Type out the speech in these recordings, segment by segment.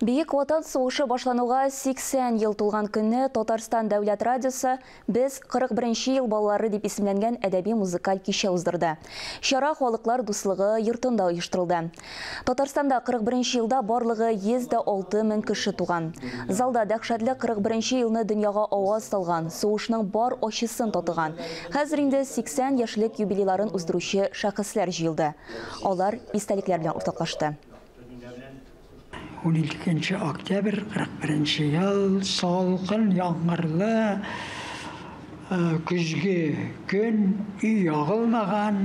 Бөек Ватан сугышы башлануга 80 ел тулган көнне Татарстан дәүләт радиосы «Без 41 ел балалары» дип исемләнгән әдәби музыкаль кичә уздырды. Чара Халыклар дуслыгы йортында оештырылды. Татарстанда 41 елда барлыгы 106 мең кеше туган. Залда дәһшәтле 41 елны дөньяга аваз салган, сугышның бар ачысын татыган, хәзер инде 80 яшьлек юбилейларын уздыручы шәхесләр җыелды. Алар истәлекләр белән уртаклашты. 12 октябрь 41 ел, салкын, яңгырлы көзге көн, өй ягылмаган,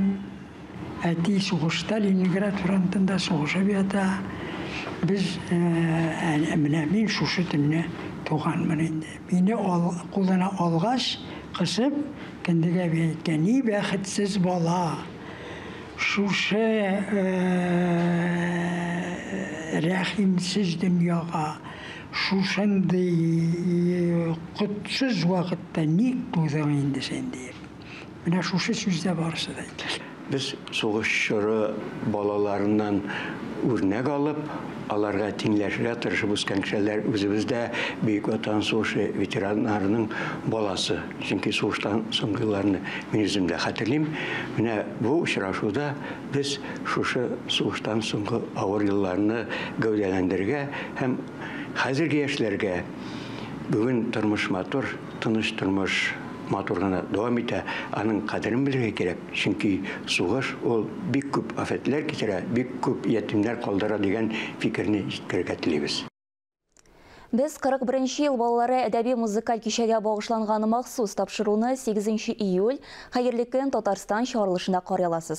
әти сугышта, Ленинград фронтында сугышып ята. Без менә мин шушы төнне туганмын инде. Мине кулына алгач, кысып, кендек әби әйткән: "Ни бәхетсез бала! Шушы рәхимсез дөньяга, шушындый котсыз вакытта ник тудың инде син?" диеп. Менә шушы сүздә барысы да әйтелә. Без сугыш чоры балаларыннан үрнәк алып, аларга тиңләшергә тырышып үскән кешеләр, үзебез дә Бөек Ватан сугышы ветераннарының баласы. Чөнки сугыштан соңгы елларны мин үзем дә хәтерлим. Менә бу очрашуда без шушы сугыштан соңгы авыр елларны гәүдәләндерергә һәм хәзерге яшьләргә бүген тормыш матур, тыныч тормыш матур гына дәвам итә, аның кадерен белергә кирәк. Чөнки сугыш ул бик күп афәтләр китерә, бик күп ятимнәр калдыра дигән фикерне җиткерергә телибез. Без 41 ел балалары әдәби музыкаль кичәгә багышланган махсус тапшыруны 8 июль «Хәерле көн, Татарстан» чыгарылышында карый аласыз.